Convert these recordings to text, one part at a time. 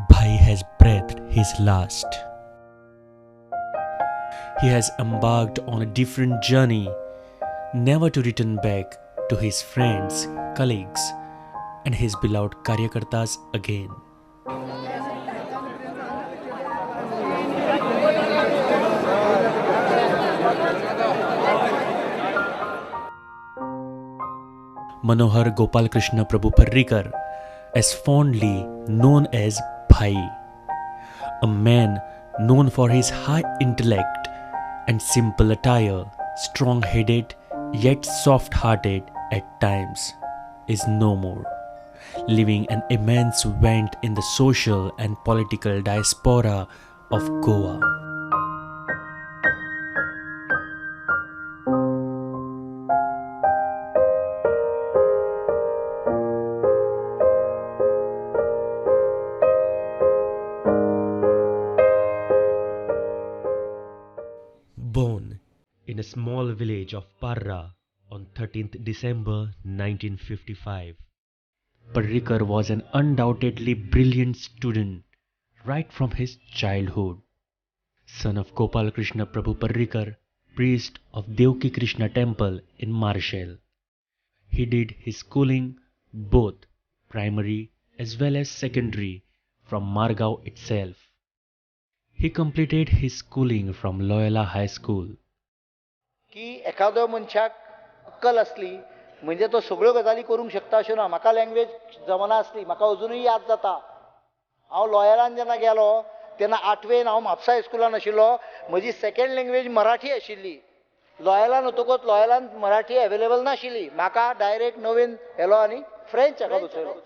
Bhai has breathed his last. He has embarked on a different journey, never to return back to his friends, colleagues, and his beloved Karyakartas again. Manohar Gopalkrishna Prabhu Parrikar, as fondly known as Bhai, a man known for his high intellect and simple attire, strong-headed yet soft-hearted at times, is no more, leaving an immense vent in the social and political diaspora of Goa. Born in a small village of Parra on 13th December 1955, Parrikar was an undoubtedly brilliant student right from his childhood. Son of Gopal Krishna Prabhu Parrikar, priest of Devki Krishna Temple in Marshall. He did his schooling, both primary as well as secondary, from Margao itself. He completed his schooling from Loyola High School. की एखादो मनशाक अक्कल आसली म्हणजे तो सगळ्यो गजाली करूंक शकता अशें ना. म्हाका लँग्वेज जमना आसली, म्हाका अजुनूय याद जाता. हांव लॉयलान जेन्ना गेलो तेन्ना आठवेन हांव म्हापसा हायस्कुलान आशिल्लो. म्हजी सेकंड लँग्वेज मराठी आशिल्ली. लॉयलान वतकच लॉयलान मराठी एवेलेबल नाशिल्ली. म्हाका डायरेक्ट नवेन व्हेलो आनी फ्रेंच हाका बसयलो.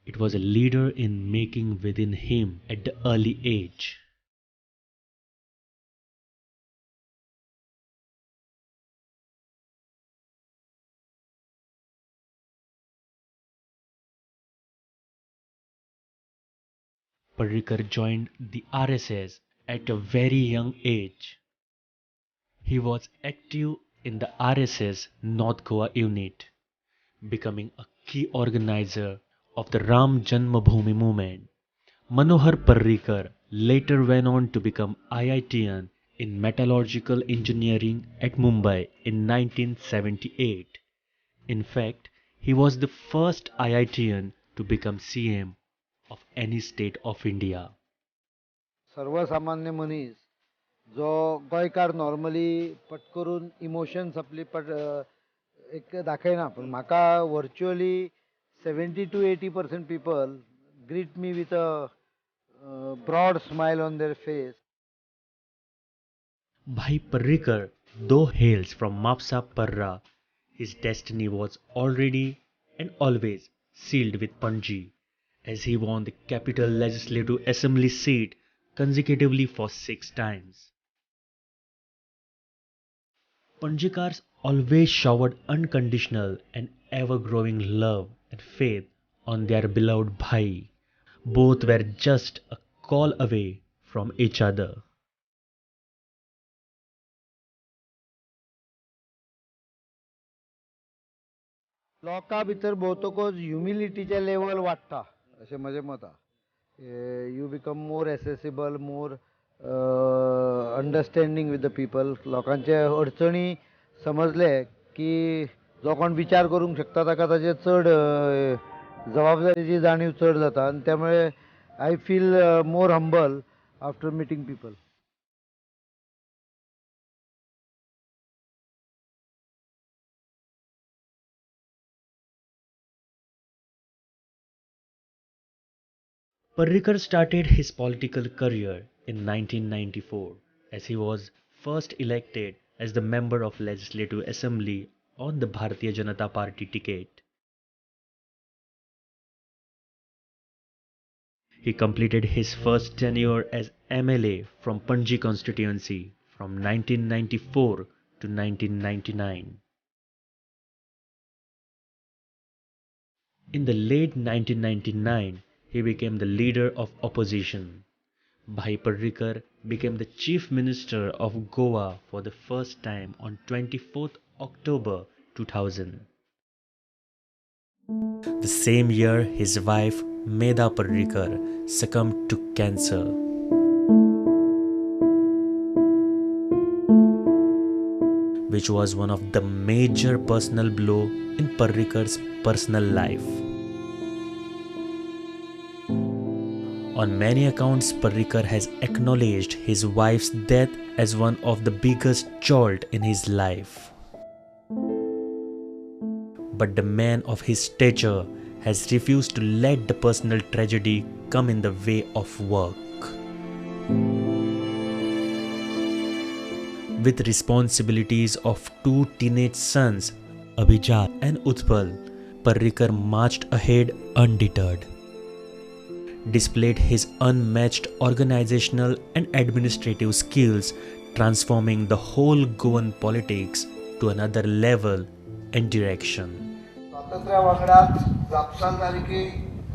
It was a leader in making within him at the early age. Parrikar joined the RSS at a very young age. He was active in the RSS North Goa unit, becoming a key organizer of the Ram Janmabhoomi movement. Manohar Parrikar later went on to become IITian in Metallurgical Engineering at Mumbai in 1978. In fact, he was the first IITian to become CM of any state of India. सर्वसामान्य मनीस जो गोंयकार normally पट करून emotions आपली पट एक दाखयना, पूण म्हाका virtually 70 to 80% people greet me with a broad smile on their face. Bhai Parrikar, though hails from Mapsa Parra, his destiny was already and always sealed with Panji, as he won the Capital Legislative Assembly seat consecutively for 6 times. Panjikars always showered unconditional and ever-growing love and faith on their beloved Bhai. Both were just a call away from each other. लोकां भितर भोवतकच ह्युमिलिटीचें level वाडटा अशें म्हजें मत आहा. You become more accessible, more understanding with the people. लोकांचे अडचणी समजले की जो कोण विचार करूंक शकता ताका ताचे चड जबाबदारीची जाणीव चड जाता आनी त्यामुळे I feel more humble after meeting people. Parrikar started his political career in 1994 as he was first elected as the member of Legislative Assembly on the Bharatiya Janata Party ticket. He completed his first tenure as MLA from Panji constituency from 1994 to 1999. In the late 1999, he became the leader of opposition, Bhai Parrikar became the Chief Minister of Goa for the first time on 24th October 2000. The same year, his wife Medha Parrikar succumbed to cancer. Which was one of the major personal blow in Parrikar's personal life. On many accounts, Parrikar has acknowledged his wife's death as one of the biggest jolt in his life. But the man of his stature has refused to let the personal tragedy come in the way of work. With responsibilities of two teenage sons, Abhijat and Utpal, Parrikar marched ahead undeterred, displayed his unmatched organizational and administrative skills, transforming the whole Goan politics to another level and direction. स्वातंत्र्या वांगडाच जापसालदारकी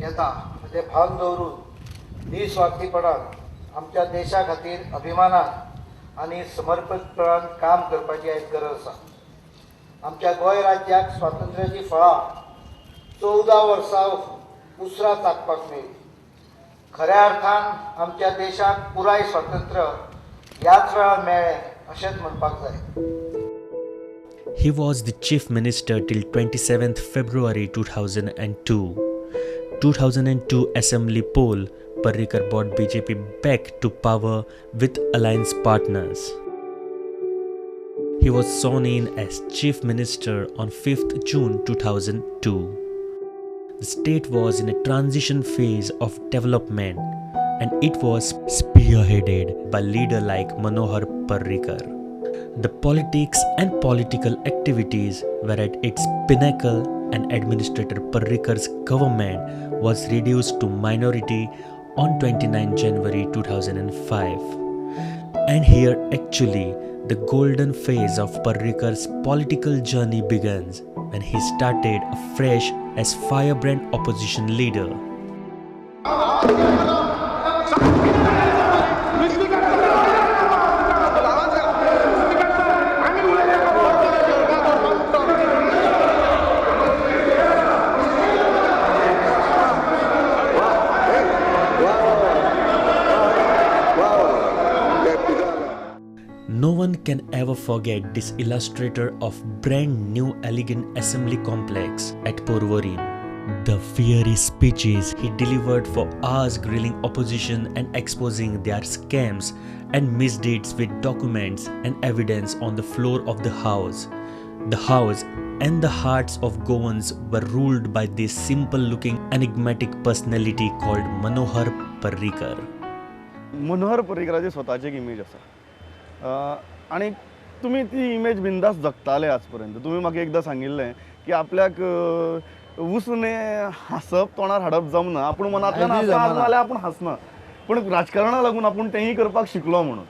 येता म्हणजे भान दवरून निस्वार्थीपणान आमच्या देशा खातीर अभिमानान आनी समर्पणपणान काम करपाची आयज गरज आसा. आमच्या गोंय राज्याक स्वातंत्र्याची फळां 14 वर्सां उसरां चाखपाक मेळ्ळी. खऱ्या अर्थान आमच्या देशाक पुराय स्वातंत्र्य ह्याच वेळार मेळ्ळें अशेंच म्हणपाक जाय. He was the Chief Minister till 27th February 2002. 2002 Assembly poll, Parrikar brought BJP back to power with alliance partners. He was sworn in as Chief Minister on 5th June 2002. The state was in a transition phase of development and it was spearheaded by leader like Manohar Parrikar. The politics and political activities were at its pinnacle and Administrator Parrikar's government was reduced to minority on 29 January 2005. And here actually the golden phase of Parrikar's political journey begins when he started afresh as firebrand opposition leader. No one can ever forget this illustrator of brand new elegant assembly complex at Porvorim. The fiery speeches he delivered for hours grilling opposition and exposing their scams and misdeeds with documents and evidence on the floor of the house. The house and the hearts of Goans were ruled by this simple-looking enigmatic personality called Manohar Parrikar. Manohar पर्रीकराची स्वताची एक image आसा आनी तुमी ती image बिंदास जगताले आजपर्यंत. तुमी म्हाका एकदां सांगिल्लें की आपल्याक उसने हांसप तोंडार हाडप जमना, आपूण मनांतल्यान हांसना जाल्यार आपूण हांसना, पूण राजकारणाक लागून आपूण तेंय करपाक शिकलो म्हणून.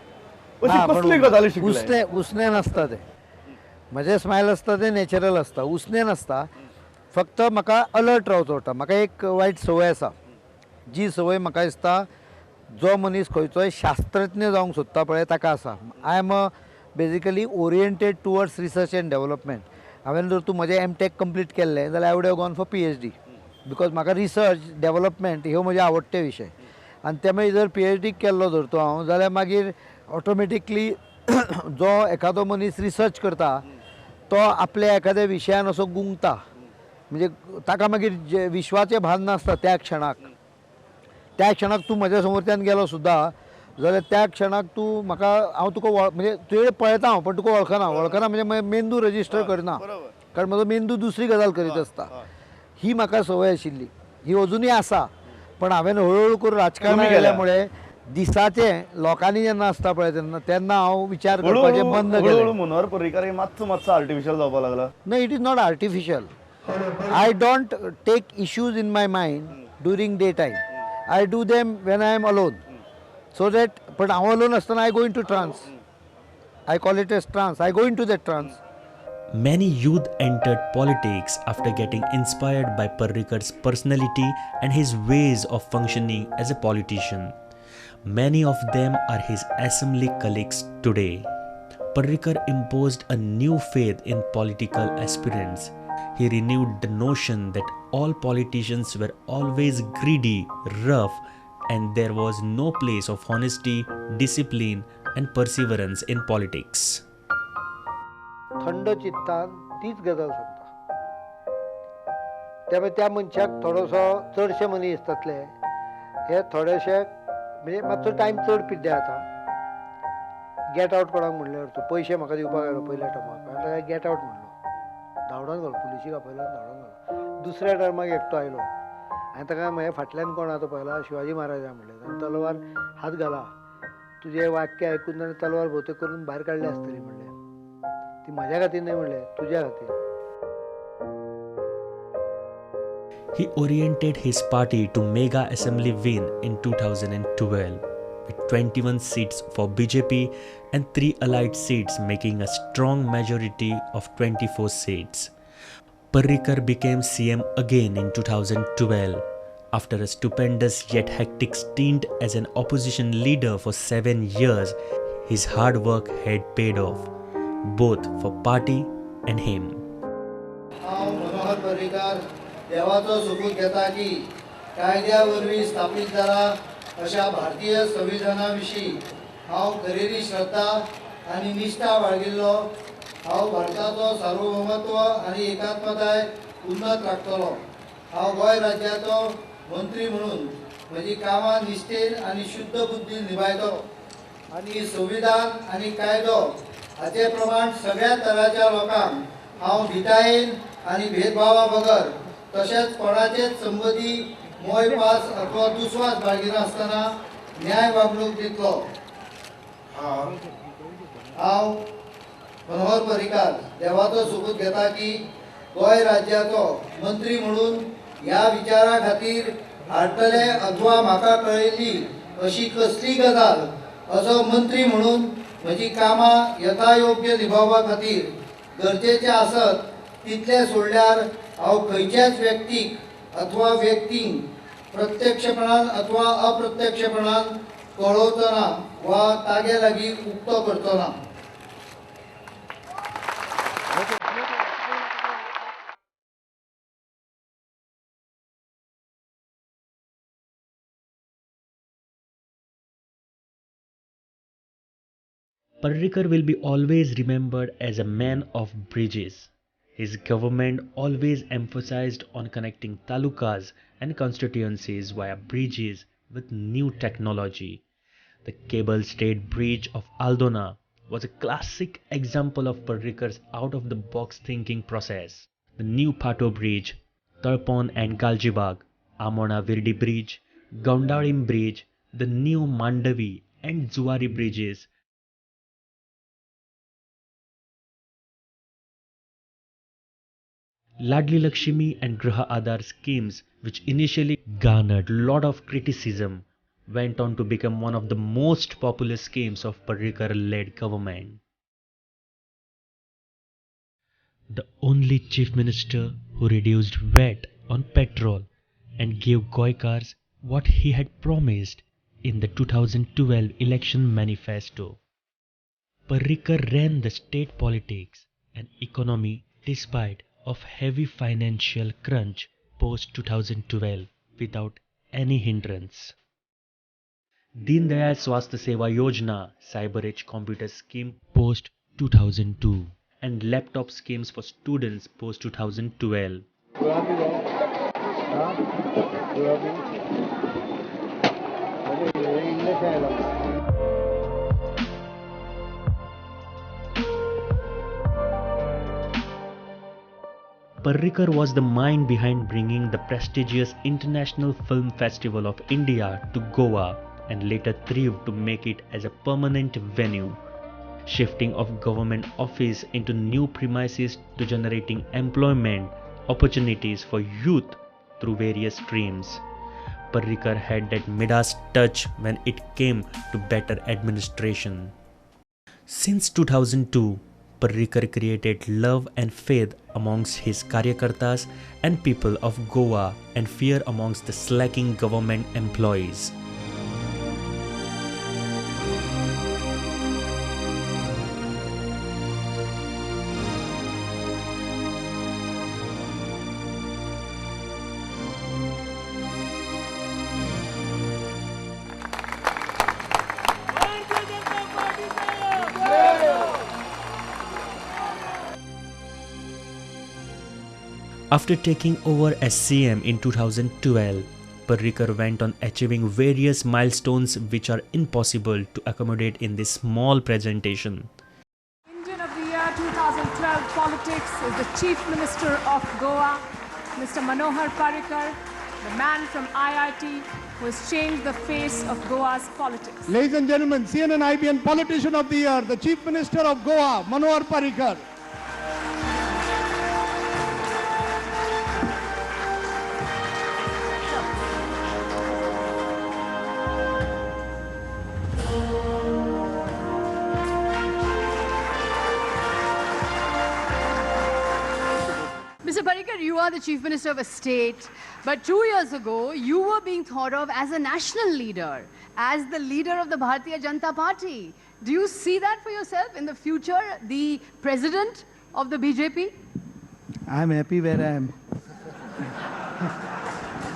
अशी कसली गजाली शिकले? उसने नासता तें, म्हजें स्मायल आसता तें नॅचरल आसता, उसने नासता. फक्त म्हाका अलर्ट रावचो पडटा. म्हाका एक वायट संवय आसा, जी संवय म्हाका दिसता जो मनीस खंयचोय शास्त्रज्ञ जावंक सोदता पळय ताका आसा. I am a basically oriented towards research and development. हांवें जर तूं म्हजें एम टेक कंप्लीट केल्लें जाल्यार I would have gone for PhD, because म्हाका रिसर्च डेवलपमेंट ह्यो म्हजे आवडटे विशय. आनी ते मागीर जर PhD केल्लो धरतो हांव जाल्यार मागीर ऑटोमॅटिकली जो एखादो मनीस रिसर्च करता तो आपल्या एखाद्या विशयान असो गुंगता, म्हणजे ताका मागीर जे विश्वाचें भान नासता त्या क्षणाक. त्या क्षणाक तूं म्हज्या समोरच्यान गेलो सुद्दां जाल्यार त्या क्षणाक तूं म्हाका, हांव तुका म्हणजे तुजे पळयता हांव पण तुका वळखना. वळखना म्हणजे मेंदू रजिस्टर करना, कारण म्हजो मेंदू दुसरी गजाल करीत आसता. ही म्हाका संवय आशिल्ली, ही अजुनूय आसा. पण हांवें हळुहळू करून राजकारणात गेल्या मुळे दिसाचे लोकांनी जेन्ना आसता पळय तेन्ना तेन्ना हांव विचार करपाचें बंद केलें. मनोहर पर्रीकार हे मातसो मातसो आर्टिफिशियल जावपाक लागला. No, it is not artificial. I don't take issues in my mind during day time. I do them when I am alone, so that पण हांव अलोन आसतना I go into trance. I call it as trance. I go into that trance. Many youth entered politics after getting inspired by Parrikar's personality and his ways of functioning as a politician. Many of them are his assembly colleagues today. Parrikar imposed a new faith in political aspirants. He renewed the notion that all politicians were always greedy, rough, and there was no place of honesty, discipline, and perseverance in politics. थंड चित्तान तीच गजाल सांगता. त्यामुळे त्या मनशाक थोडोसो चडशे मनीस तातले हे थोडेशे म्हणजे मातसो टायम चड पिड्ड्यार जाता. गेट आवट कोणाक म्हणल्यार तूं पयशे म्हाका दिवपाक आयलो पयल्या टर्माक, आनी गेट आवट म्हणलो, धांवडावन घालो, पुलिशीक आपयलो आनी धांवडावन घालो. दुसऱ्या टर्माक एकटो आयलो आनी ताका म्हज्या फाटल्यान कोण आहा तो पळयला, शिवाजी महाराजा म्हणलें. आनी तलवार हात घाला, तुजें वाक्य आयकून ताणें तलवार भोवतेक करून भायर काडली आसतली म्हणलें. ती म्हज्या खातीर न्हय म्हणलें, तुज्या खातीर. He oriented his party to mega assembly win in 2012 with 21 seats for BJP and 3 allied seats, making a strong majority of 24 seats. Parrikar became CM again in 2012 after a stupendous yet hectic stint as an opposition leader for 7 years. His hard work had paid off, both for party and him. हांव मनोहर पर्रीकार देवाचो सोपूत घेता की कायद्या वरवीं स्थापीत जाला अशा भारतीय संविधाना विशीं हांव खरेली श्रद्धा आनी निश्ठा बाळगिल्लो. हांव भारताचो सार्वभौमत्व आनी एकात्मताय उन्नत राखतलो. हांव गोंय राज्याचो मंत्री म्हणून म्हजी कामां निश्ठेन आनी शुद्ध बुद्धीन निभायतलो आनी संविधान आनी कायदो हाचे प्रमाण सगळ्या तरांच्या लोकांक हांव धिटायेन आनी भेदभावा बगर तशेंच कोणाचेच संबंदी मोयपास अथवा दुस्वास बाळगिनासतना न्याय वागणूक दितलो. हांव मनोहर पर्रीकार देवाचो सोपूत घेता की गोंय राज्याचो मंत्री म्हणून ह्या विचारा खातीर हाडटले अथवा म्हाका कळयल्ली अशी कसली गजाल असो मंत्री म्हणून म्हजी कामां यथायोग्य निभावपा खातीर गरजेचें आसत तितलें सोडल्यार हांव खंयच्याच व्यक्तीक अथवा व्यक्तींक प्रत्यक्षपणान अथवा अप्रत्यक्षपणान कळोवचो ना वा तागे लागीं उक्तो करचो ना. Parrikar will be always remembered as a man of bridges. His government always emphasized on connecting talukas and constituencies via bridges with new technology. The cable stayed bridge of Aldona was a classic example of Parrikar's out-of-the-box thinking process. The new Pato Bridge, Tarpon and Galgibag, Amona Virdi Bridge, Gondalim Bridge, the new Mandavi and Zuari bridges, Ladli Lakshmi and Griha Aadhar schemes, which initially garnered lot of criticism, went on to become one of the most popular schemes of Parrikar-led government. The only chief minister who reduced VAT on petrol and gave Goikars what he had promised in the 2012 election manifesto. Parrikar ran the state politics and economy despite of heavy financial crunch post 2012 without any hindrance. Deen Dayal Swasthya Seva Yojana, Cyber Age Computer Scheme post 2002 and laptop schemes for students post 2012. Parrikar was the mind behind bringing the prestigious International Film Festival of India to Goa and later thrived to make it as a permanent venue, shifting of government office into new premises to generating employment opportunities for youth through various streams. Parrikar had that Midas touch when it came to better administration. Since 2002, Parrikar created love and faith amongst his karyakartas and people of Goa and fear amongst the slacking government employees. After taking over as CM in 2012, Parrikar went on achieving various milestones which are impossible to accommodate in this small presentation. Indian of the Year 2012 Politics is the Chief Minister of Goa, Mr. Manohar Parrikar, the man from IIT who has changed the face of Goa's politics. Ladies and gentlemen, CNN IBN Politician of the Year, the Chief Minister of Goa, Manohar Parrikar. Mr. Parrikar, you are the Chief Minister of a state, but 2 years ago, you were being thought of as a national leader, as the leader of the Bharatiya Janata Party. Do you see that for yourself in the future, the president of the BJP? I am happy where I am.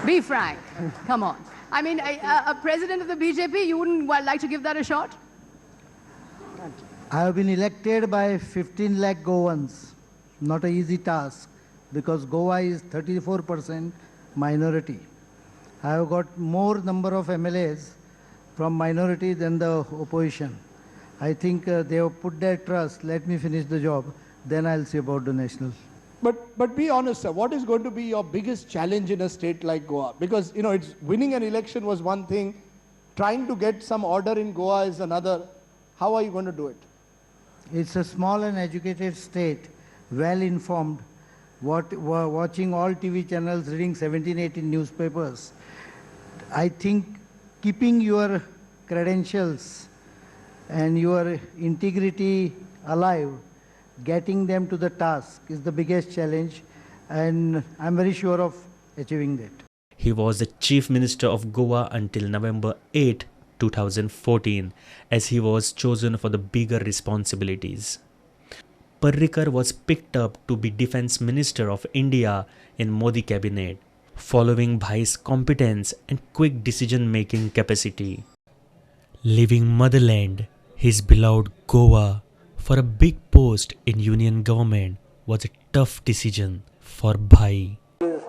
Be frank. Come on. I mean, a president of the BJP, you wouldn't like to give that a shot? I have been elected by 15 lakh Goans. Not an easy task, because Goa is 34% minority. I have got more number of MLAs from minority than the opposition. I think they have put their trust. Let me finish the job, then I'll see about the national. But be honest, sir, what is going to be your biggest challenge in a state like Goa? Because, you know, it's winning an election was one thing, trying to get some order in Goa is another. How are you going to do it? It's a small and educated state, well informed, watching all TV channels, reading 17, 18 newspapers. I think keeping your credentials and your integrity alive, getting them to the task is the biggest challenge, and I'm very sure of achieving that. He was the Chief Minister of Goa until November 8, 2014, as he was chosen for the bigger responsibilities. Parrikar was picked up to be Defence Minister of India in Modi cabinet, following Bhai's competence and quick decision-making capacity. Leaving motherland, his beloved Goa, for a big post in union government was a tough decision for Bhai. It is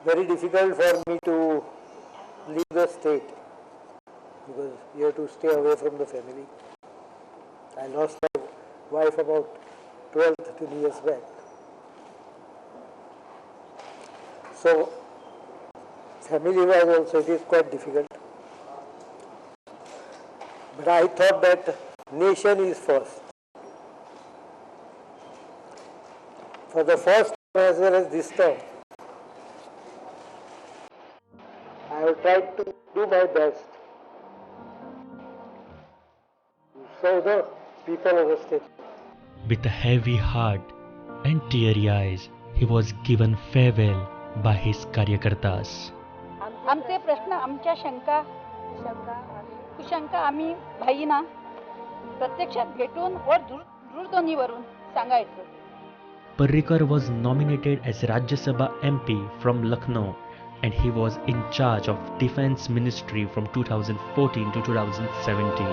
very difficult for me to leave the state because you have to stay away from the family. I lost my wife about 12, 13 years back. So, family-wise also it is quite difficult. But I thought that nation is first. For the first time as well as this time, I have tried to do my best to serve the people of the state. With a heavy heart and teary eyes, he was given farewell by his karyakartas. आमचे प्रश्न, आमच्या शंका, कुशंका आम्ही भाईना प्रत्यक्षात भेटून व दूरध्वनीवरून सांगायचो. Parrikar was nominated as Rajya Sabha MP from Lucknow, and he was in charge of Defence Ministry from 2014 to 2017.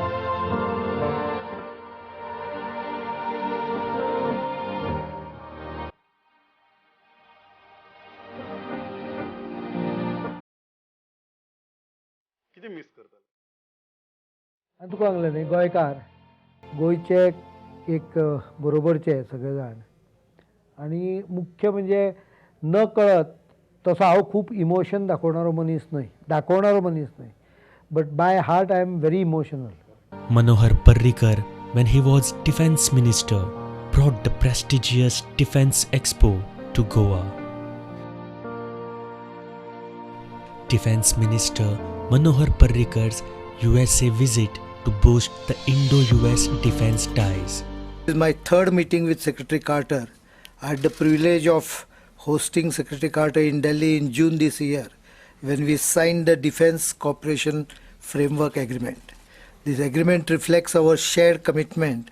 किती मिस करता? आनी तुका सांगलें न्ही, गोंयकार गोंयचे एक बरोबरचे सगळे जाण, आनी मुख्य म्हणजे न कळत तसो हांव खूब इमोशन दाखोवणारो मनीस न्हय, दाखोवणारो मनीस न्हय, but by heart I am very emotional. Manohar Parrikar, when he was Defence Minister, brought the prestigious Defence Expo to Goa. Defence Minister Manohar Parrikar's USA visit to boost the Indo-US defense ties. This is my third meeting with Secretary Carter. I had the privilege of hosting Secretary Carter in Delhi in June this year when we signed the Defense Cooperation Framework Agreement. This agreement reflects our shared commitment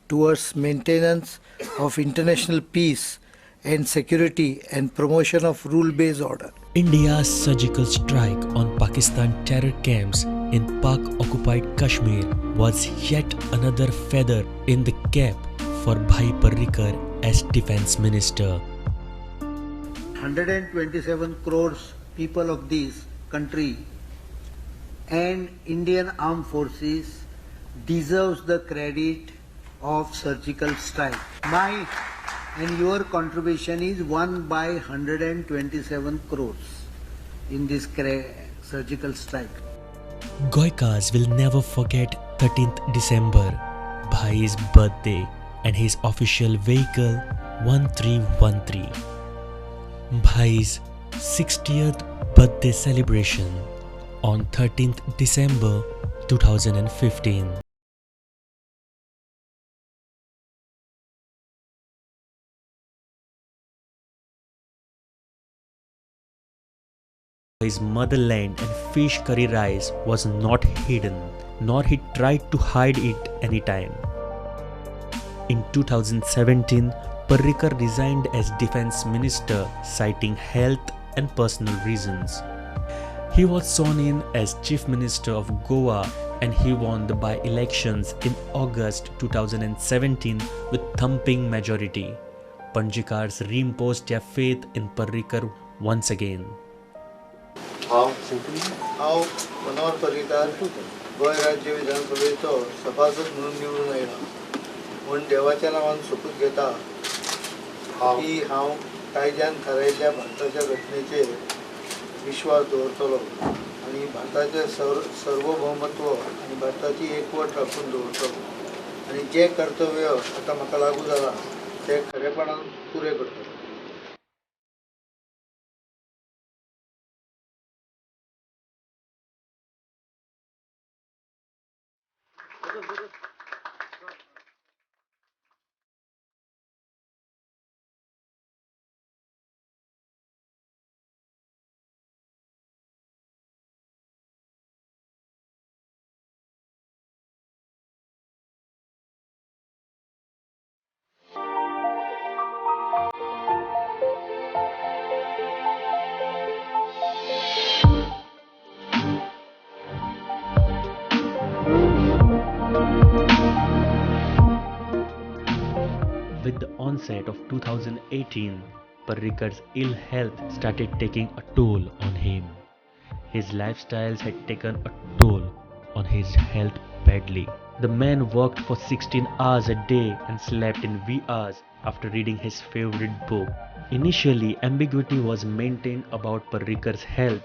towards maintenance of international peace and security and promotion of rule-based order. India's surgical strike on Pakistan terror camps in Pak-occupied Kashmir was yet another feather in the cap for Bhai Parrikar as Defense Minister. 127 crores people of this country and Indian Armed Forces deserves the credit of surgical strike. My and your contribution is 1 by 127 crores in this surgical strike. Goenkars will never forget 13th December, Bhai's birthday, and his official vehicle 1313. Bhai's 60th birthday celebration on 13th December 2015. His motherland and fish curry rice was not hidden, nor he tried to hide it anytime. In 2017, Parrikar resigned as defense minister, citing health and personal reasons. He was sworn in as Chief Minister of Goa and he won the by-elections in August 2017 with thumping majority. Panjikars reimposed their faith in Parrikar once again. हांव मनोहर पर्रीकार गोंय राज्य विधानसभेचो सभासद म्हणून निवडून आयला म्हूण देवाच्या नांवान सोपूत घेता की हांव कायद्यान थारायल्ल्या भारताच्या घटनेचेर विश्वास दवरतलो आनी भारताचें सार्वभौमत्व आनी भारताची एकवट राखून दवरतलो आनी जें कर्तव्य आतां म्हाका लागू जालां तें खरेपणान पुरें करतलो. With the onset of 2018, Parrikar's ill health started taking a toll on him. His lifestyles had taken a toll on his health badly. The man worked for 16 hours a day and slept in wee hours after reading his favorite book. Initially, ambiguity was maintained about Parrikar's health,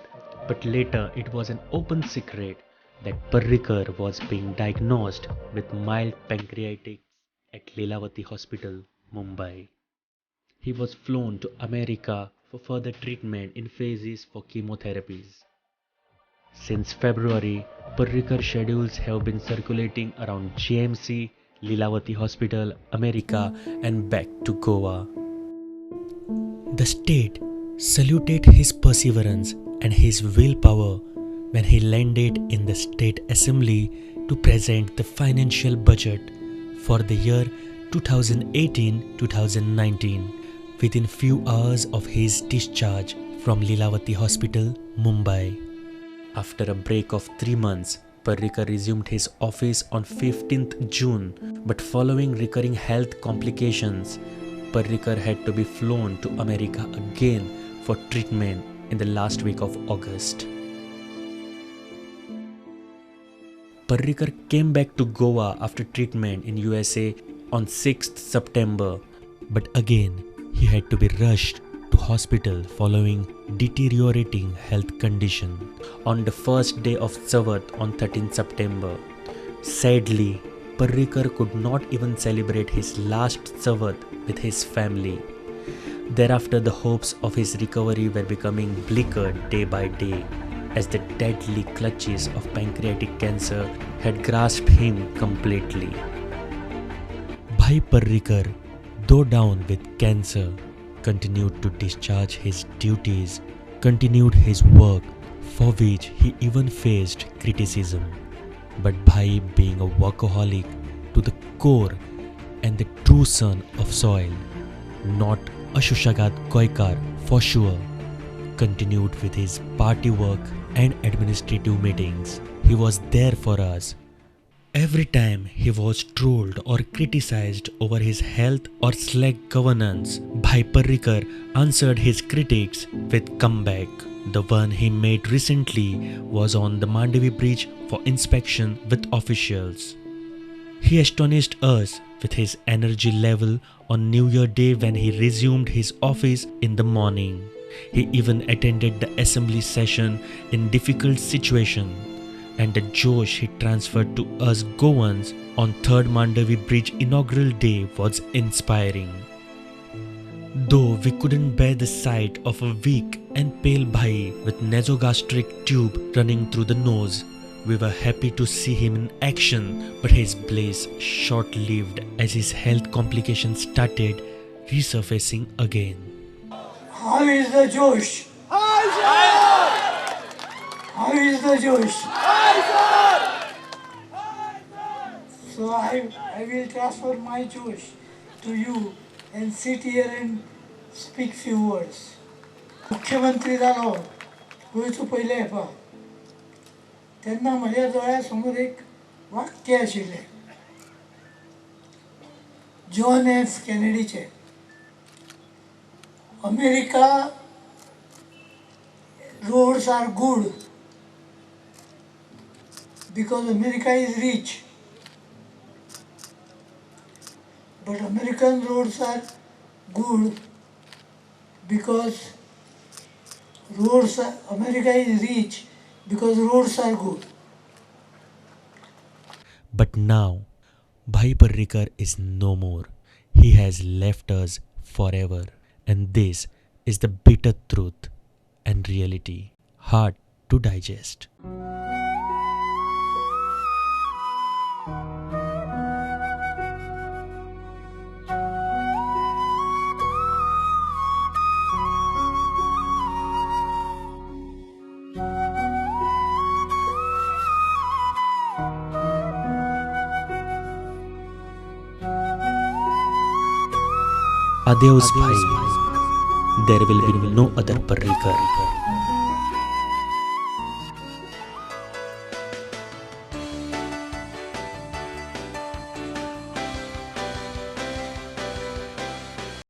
but later it was an open secret that Parrikar was being diagnosed with mild pancreatitis at Lilavati Hospital, Mumbai. He was flown to America for further treatment in phases for chemotherapies. Since February, Parrikar schedules have been circulating around GMC, Lilavati Hospital, America and back to Goa. The state saluted his perseverance and his willpower when he landed in the state assembly to present the financial budget for the year 2018-2019 within few hours of his discharge from Lilavati Hospital, Mumbai. After a break of 3 months, Parrikar resumed his office on 15th June, but following recurring health complications, Parrikar had to be flown to America again for treatment in the last week of August. Parrikar came back to Goa after treatment in USA on 6th September, but again he had to be rushed to hospital following deteriorating health condition on the first day of Chavath on 13th September. Sadly, Parrikar could not even celebrate his last Chavath with his family. Thereafter, the hopes of his recovery were becoming bleaker day by day, as the deadly clutches of pancreatic cancer had grasped him completely. Bhai Parrikar, though down with cancer, continued to discharge his duties, continued his work, for which he even faced criticism. But Bhai, being a workaholic to the core and the true son of soil, not a Shushagat Goenkar for sure, continued with his party work and administrative meetings. He was there for us Every time he was trolled or criticized over his health or slack governance, Bhai Parrikar answered his critics with comeback. The one he made recently was on the Mandovi Bridge for inspection with officials. He astonished us with his energy level on New Year Day when he resumed his office in the morning. He even attended the assembly session in difficult situation, and the josh he transferred to us Goans on 3rd Mandovi Bridge inaugural day was inspiring. Though we couldn't bear the sight of a weak and pale Bhai with nasogastric tube running through the nose, we were happy to see him in action, but his bliss short-lived as his health complications started resurfacing again. How is the Josh? How is the Josh? So I will transfer my Josh to you and sit here and speak few words. मुख्यमंत्री जालो गोंयचो पयले HEPA तेन्ना म्हज्या दोळ्या समोर एक वाक्य आशिल्लें जॉन एफ कॅनेडीचें, America roads are good because America is rich, but American roads are good because America is rich because roads are good. But now, Bhai Parrikar is no more. He has left us forever. And this is the bitter truth and reality, hard to digest. Adios Bhai, there will be no other Parrikar.